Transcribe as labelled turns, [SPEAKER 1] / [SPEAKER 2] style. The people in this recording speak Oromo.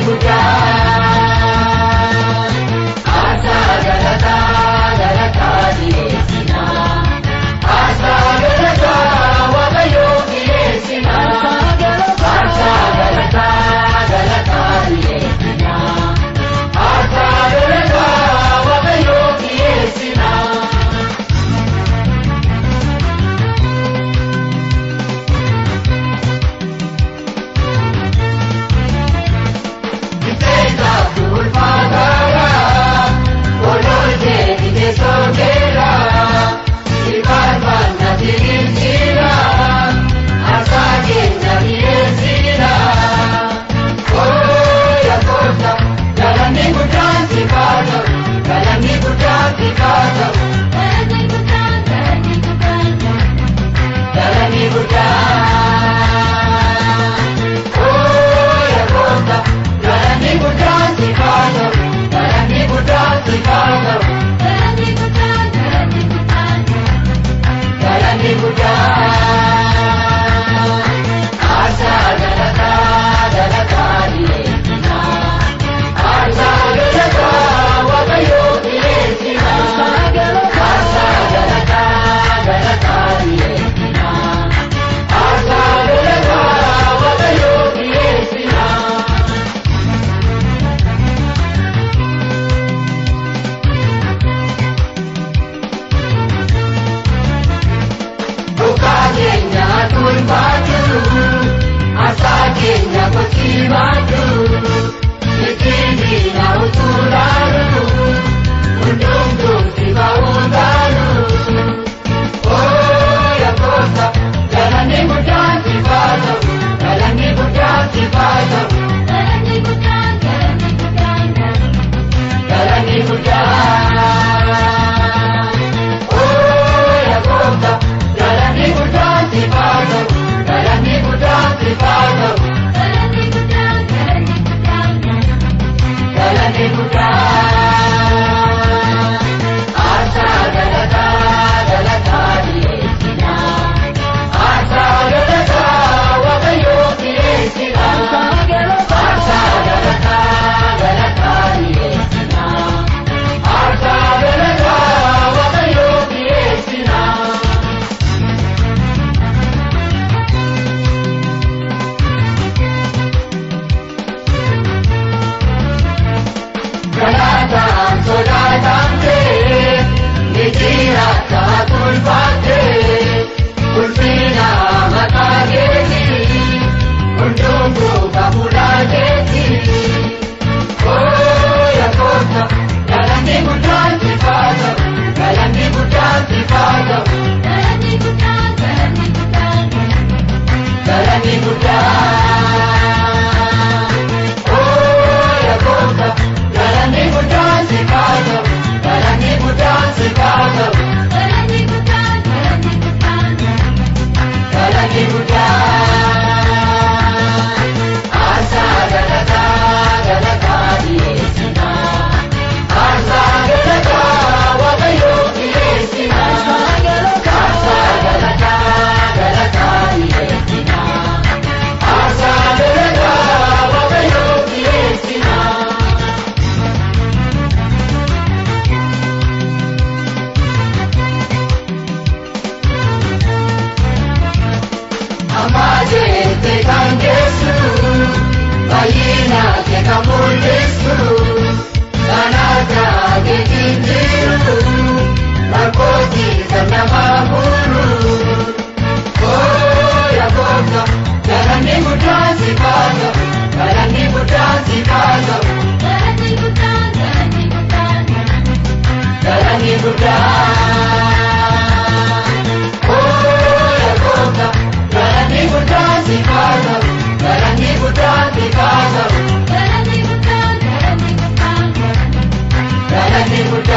[SPEAKER 1] Guddaa aarsaa galataa galataa dhiyeessina aarsaa galataa Waaqayyoo dhiyeessina aarsaa galataa galataa dhiyeessina aarsaa galataa Waaqayyoo dhiyeessina. Qixxeessaaf ulfaataadha, gololchee qixxeessoo keera, sifaarfanna diriirsiina, aarsaa keenya dhiyeessina. Ooya goota, galanni guddaan siif haa ta'u, galanni guddaan siif haa ta'u,
[SPEAKER 2] Galanni guddaan, galanni guddaan,
[SPEAKER 1] galanni guddaan. Ooya goota, galanni guddaan siif haa ta'u, galanni guddaan siif haa ta'u.
[SPEAKER 2] Galanni guddaan, galanni guddaan,
[SPEAKER 1] Galanni guddaan aarsaa galataa galataa dhiyeessina aarsaa galataa Waaqayyoo dhiyeessina aarsaa galataa galataa dhiyeessina aarsaa galataa Waaqayyoo dhiyeessina. Dhugaa keenya tulfaatu, aarsaa keenya kochiibaatu, ittiin na utulaalu, hundumtuu si ba'uu taalu. Ooya goota, galanni guddaan si haa ta'u, galanni guddaan si haa ta'u,
[SPEAKER 2] Galanni guddaan, galanni guddaan,
[SPEAKER 1] galanni guddaan. Ooya goota, galanni guddaan si haa ta'u, galanni guddaan si haa ta'u.
[SPEAKER 2] Galanni guddaan, galanni guddaan,
[SPEAKER 1] Galanni guddaan aarsaa galataa galataa dhiyeessina aarsaa galataa Waaqayyoo dhiyeessina aarsaa galataa galataa dhiyeessina aarsaa galataa Waaqayyoo dhiyeessina. Galataan sodaatamtee ni jiraata tulfaattee ulfina maqaa keetii hundumtuu kafuudhaa keetii. Ooya goota, galanni guddaan siif haa ta'u, galanni guddaan siif haa ta'u,
[SPEAKER 2] Galanni guddaan, galanni guddaan,
[SPEAKER 1] galanni guddaan. Ooya goota, galanni guddaan siif haa ta'u, galanni guddaan siif haa ta'u.
[SPEAKER 2] Galanni guddaan, galanni guddaan,
[SPEAKER 1] Galanni guddaan aarsaa galataa galataa dhiyeessina aarsaa galataa Waaqayyoo dhiyeessina aarsaa galataa galataa dhiyeessina aarsaa galataa Waaqayyoo dhiyeessina. Amma jettee kan geessu, baay'ina kee kan mul'isu, kan akka keetiin jiru, rakkootii kan nama muru. Ooya goota, galanni guddaan siif haa ta'u, galanni guddaan siif haa ta'u,
[SPEAKER 2] Galanni guddaan, galanni guddaan,
[SPEAKER 1] galanni guddaan. Ooya goota, galanni guddaan siif haa ta'u, galanni guddaan siif haa ta'u.
[SPEAKER 2] Galanni guddaan, galanni guddaan,
[SPEAKER 1] Galanni guddaan.